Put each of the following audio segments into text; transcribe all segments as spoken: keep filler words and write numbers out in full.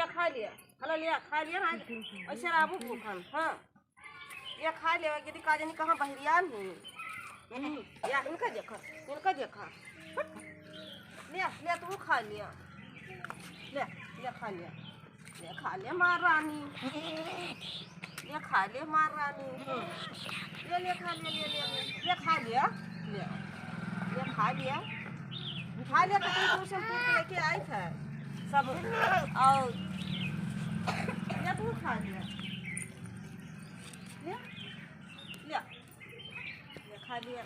खा लिया, हला लिया, खा लिया ना, ऐसे रहबू भूखन, हाँ। या खा ले, यदि का जानी कहाँ बहरियान है। या इनका देखा, इनका देखा। हट। ले, ले तू खा लिया। ले, ले खा लिया। ले खा ले मार रानी। ले खा ले मार रानी। ले, ले खा ले, ले, ले, ले। ले खा लिया। ले। ले खा लिया। खा लिया तो तुम ट्यूशन टूर के लेके आई था। सब। और। ले तू खा लिया। ले, ले, ले, खा लिया।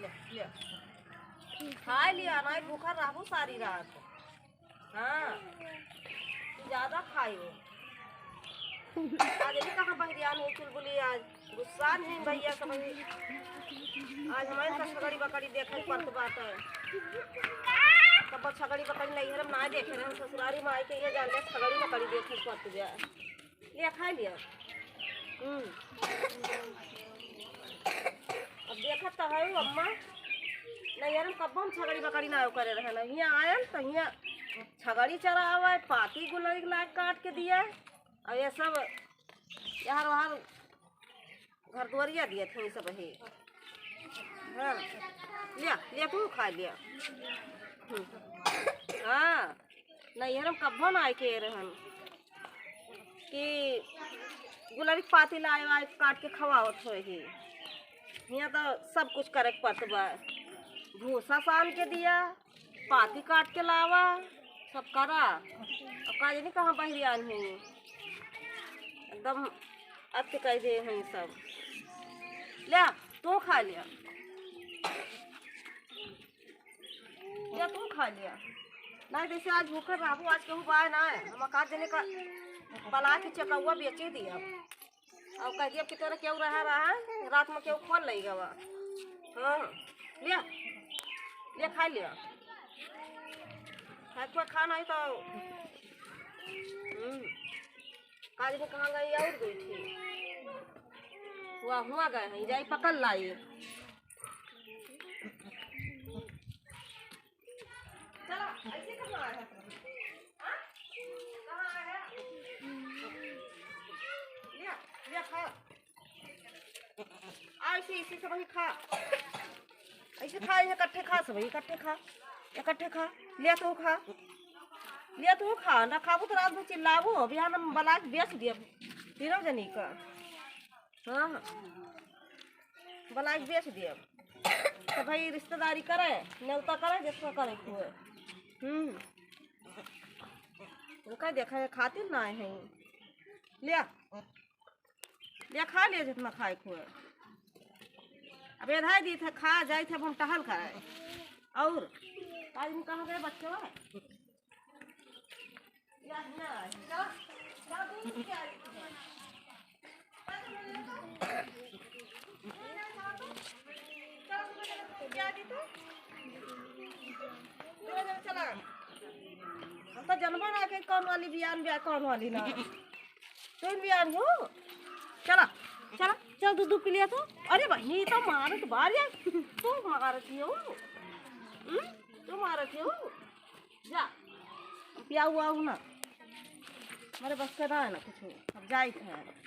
ले, ले। खा लिया, नहीं भूखा रहबू सारी रात। हाँ, तू ज्यादा खाई हो। आज भी कहाँ बहरियान हो चुलबुली, आज गुस्सा नहीं भैया सब। आज हमारे का छगड़ी बकड़ी देखे पड़त बात है। तब छगड़ी बकड़ी नहीं हरम ना देखे रहे, ससुरारी माई के ये जान ले छगड़ी बकड़ी देखे पड़त जाए। ले खा लिया। हम्म। अब देखत तो है अम्मा, नहीं यार, हम कब्बो हम छगड़ी बकड़ी ना करे रहे ना। हियाँ आयल तो हियाँ छगड़ी चरावे, पाती गुलरी के लाग काट के दिया। और ये सब यार वहाँ घर दुआरिया दिया थे सब है। हाँ, लिया, लिया तू खा लिया। हम्म। हाँ। नहीं, हम कब्बो ना आए के रहन कि गुलरी के पाती लाए, आए काट के खवावत होए ही। हियाँ तो सब कुछ करे के पड़त बा। भूसा सान के दिया, पाती काट के लावा, सब करा। अब का जानी कहाँ बहरियान है, एकदम अति कह दे हैं सब। लिया, तू खा लिया। या तू खा लिया। नहीं, जैसे आज भूखे बाबू, आज केहू बाय ना है, हम का देने का बला के चकौआ बेचे दिया। और कह दिया कि तोरा केहू रहा, रहा, रात में केहू खोल लई गवा। हाँ, लिया, लिया, खा लिया। खा, खा, खा नहीं तो, हम्म, काज में कहाँ गई और गई थी? हुआ, हुआ गए हैं, जाई पकड़ लाई। चला, ऐसे कहाँ आया है? हाँ? कहाँ आया है? लिया, लिया, खा। आ, ऐसे, ऐसे सब वही खा। ऐसे खा, इकट्ठे खा, सब इकट्ठे खा, इकट्ठे खा। लिया तू खा, लिया तू खा। ना खाबू तो रात भर चिल्लाबू। अभी हम बला के बेच दिया तीनों जनी का। हाँ, हाँ। बला के बेच दिया। तो भाई रिश्तेदारी करे, नेवता करे, जितना करे के हुए। हम्म। उनका देखा है, खातिर ना आए हैं। लिया, लिया खा लिया जितना खाए के हुए। अब एधाई दी थे, खा जाई थे, अब हम टहल कराए। और आज हम कहाँ गए बच्चवा? हम तो जनबो ना के कौन वाली बियान बिया, कौन वाली ना। तू बियान हो? चला, चला, चल दूध, दूध पी लिया तू। अरे बहिनी, ई तो मारत बार यार। तू मारत ही हो। हम्म? तू मारत ही हो। जा, पियाऊ आऊ ना, हमारे बस का ना है ना कुछ। अब जाई थे।